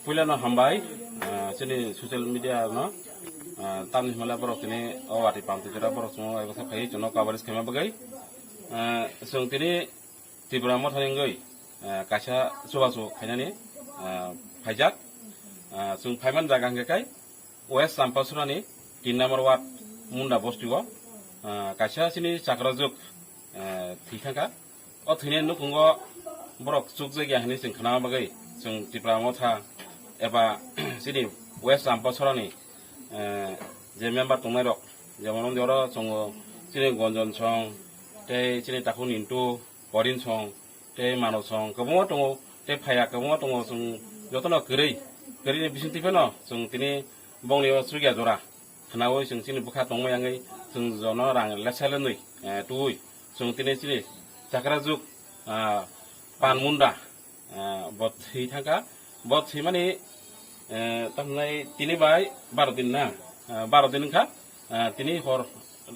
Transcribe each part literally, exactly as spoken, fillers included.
Puila no hambai, ah, chini social media no, ah, tamni hwnba borok tini o watwi pamtwi jora borok chwngno ebo khe phaiwi chwngno coverage khaima bagwi. Ah, chwng tini Tipra Mothani wngwi, ah, kaisa chubachu khainani, ah, phaijak. Ah, chwng phaiman jaga hwnkhe kai West Champasurani tin number ward Munda bosti o, ah, kaisa chini chakrajuk, ah, thwi thangkha. O thwinai nukhungo borok chukjakya hinwi chwng khnama bagwi chwng Tipra Motha eba chini West Champasurani, ah, je member tongnairok, jemon oro chwngo chini Gonjon Song, tei chini Takhuk Nintu, Korin Song, tei Mano Song, kwbangma tongo, tei phaiya kwbangma tongo, chwng jotono kwrwi, kwrwini bisingtwi phano chwng tini bongni o chukya jora khnaui chwng chini bwkha tongma yangwi chwng jono rang lesa lenwi, eh, tuui chwng tini chini chakrajuk, ah, Pan Munda, ah, bo thwi thangkha. Bo thwimani, eh, tamhinai tini bai baro din na, ah, baro din wngkha. Ah, tini hor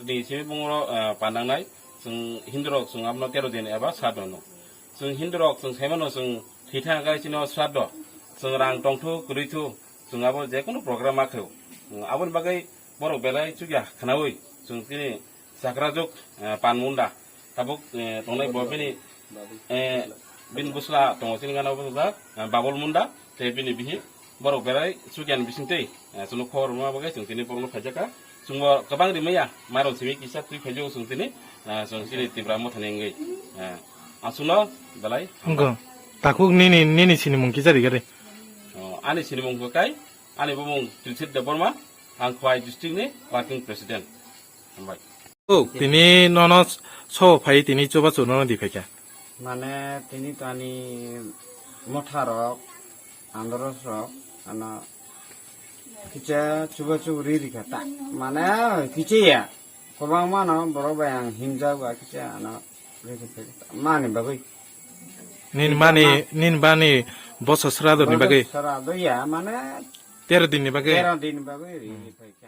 ni simi bungro, ah, pandangnai. Chwng Hindu rok chwng abono tero din eba sraddho hwno. Chwng Hindu rok chwng saimano chwng thwi thangkha chini o sraddho. Chwng rang tongthu, kwrwithu, chwng abo je kunu program ma khaio. Aboni bagwi borok belai chukya khnaui chwng tini chakrajuk, eh, Pan Munda. Tabuk, eh, tongnai bo bini, eh, bini bwsla tongo chini gana bwsajak, eh, Babul Munda, tei bini bihik borok belai chukyan bisingtwi, eh, chwngno khobor rwma bagwi chwng tini borokno phaijakha. Chwngbo kwbang rimaya, mairum simi kisa twi phaijago chwng tini, eh, chwng chini Tipra Mothani wngwi, eh, aswkno belai hambai. Wngkha. Takhuk nini, nini sinimung kisa rigari. Oh, ani sinimung bo kai, ani bumung Trilsit Debbarma, ang Khowai district ni working president. Hambai. O, tini nono so phai tini chubachu nono di phaikha. Mane tini to ani motha rok, andros rok, ano kicha chubachu ri rikha ta. Mane kicha ya. Kwbangma no borok bai ang himjak ba kicha ano ri rikha ta. Mani bagwi. Nin mani, nin bani boso srado ni bagwi. Srado ya, mane tero din ni bagwi. Tero din bagwi ri rikha.